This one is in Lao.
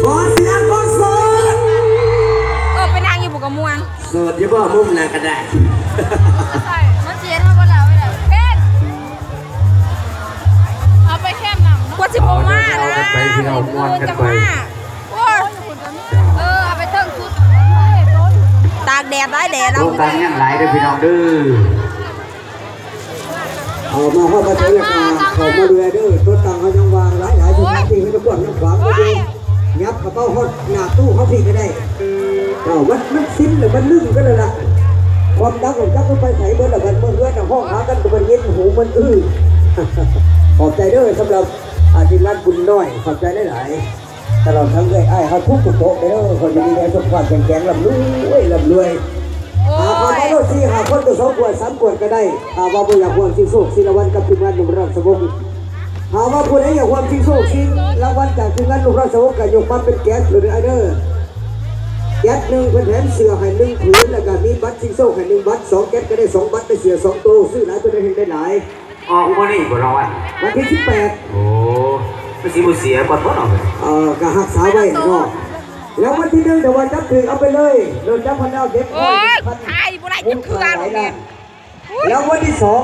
ຂໍສຽງຄົນໂສດ ເອີ ໄປນັ່ງຢູ່ບໍ່ກະມ່ວນ ໂສດຢູ່ບໍ່? ມຸມໜ້າກະໄດ້ ມັນຊິເຫັນເຮົາບໍ່ລະ ໄປລະ ເພງ ເອົາໄປແຄມນຳ ກວ່າຊິບໍ່ມານະ ເອົາກັນໄປ ພີ່ນ້ອງ ມ່ວນກັນໄປ ໂອ້ຍ ເອີ ເອົາໄປເທິງສຸດ ຕາກແດດຫຼາຍແດດ ໂຕ ເນາະ ຕາງຍັງຫຼາຍເດີພີ່ນ້ອງເດີ. ເຂົ້າມາຮອດມາເຖິງແລ້ວກະເຂົ້າມາເລື້ອຍເດີ ໂຕະຕັ່ງເຮົາຍັງວ່າງຫຼາຍໆ ໂອ້ຍ ທີ່ເຮົາຈະກວາດຍັງຂວາງຢູ່ ໂອ້ຍ ຫຍັບເຂົ້າມາຮອດໜ້າຕູ້ເຮົາພີ້ກະໄດ້ ເອົ້າ ມັນ ມັນຊິນແລ້ວ ມັນລືມກັນແລ້ວລະ ຄວາມດັງລະຈັກມັນໄປໃສເບິດລະ ບັດເມືອເຮືອນນະ ຮ້ອງຫາກັນກະບໍ່ໄດ້ຍິນຫູມັນອື້ ຂອບໃຈເດີສຳລັບ ອາ ທີມງານບຸນນ້ອຍ ຂອບໃຈຫຼາຍໆ. ຕະຫຼອດທັງເອື້ອຍອ້າຍເຮົາທຸກໆໂຕະເດີ ຂໍຢູ່ດີມີແຮງ ສຸຂະພາບແຂງແຮງ ລ່ຳລວຍ ລ່ຳລວຍ ໂອ້ຍ ຫາເຂົ້າມາໂລດ ສີ່ຫ້າຄົນ ກະສອງກວດ ສາມກວດກະໄດ້ ຖ້າວ່າບໍ່ຢາກຮ່ວມຊິງໂຊກຊິງລາງວັນກັບທີມງານໜຸ່ມລຳສະວົງ ຖ້າວ່າຜູ້ໃດຢາກຮ່ວມຊິງໂຊກຊິງລາງວັນຈາກທີມງານໜຸ່ມລຳສະວົງ ກະຍົກມາເປັນແກັດໂລດເດີອ້າຍເດີ ແກັດໜຶ່ງ ເພິ່ນແຖມເສື້ອໃຫ້ໜຶ່ງຜືນ ລະກະມີບັດຊິງໂຊກໃຫ້ໜຶ່ງບັດ ສອງແກັດກະໄດ້ສອງບັດ ໄດ້ເສື້ອສອງໂຕ ຊື້ຫຼາຍໂຕໃດແຮ່ງໄດ້ຫຼາຍ. ອອກມື້ນີ້ບໍ່ລາງວັນ? ວັນທີສິບແປດ ໂອ້ ມັນຊິບໍ່ເສຍກ່ອນບໍ່ເນາະ? ເອີ ກະຮັກສາໄວ້ເນາະ ລາງວັນທີໜຶ່ງ ຖ້າວ່າຈັບຖືກເອົາໄປເລີຍ ລົດຈັກພັນດາວເດັກ ໂອ້ຍ ຂາຍບໍ່ໄດ້ຈັກເທື່ອດອກນີ້ ລາງວັນທີສອງ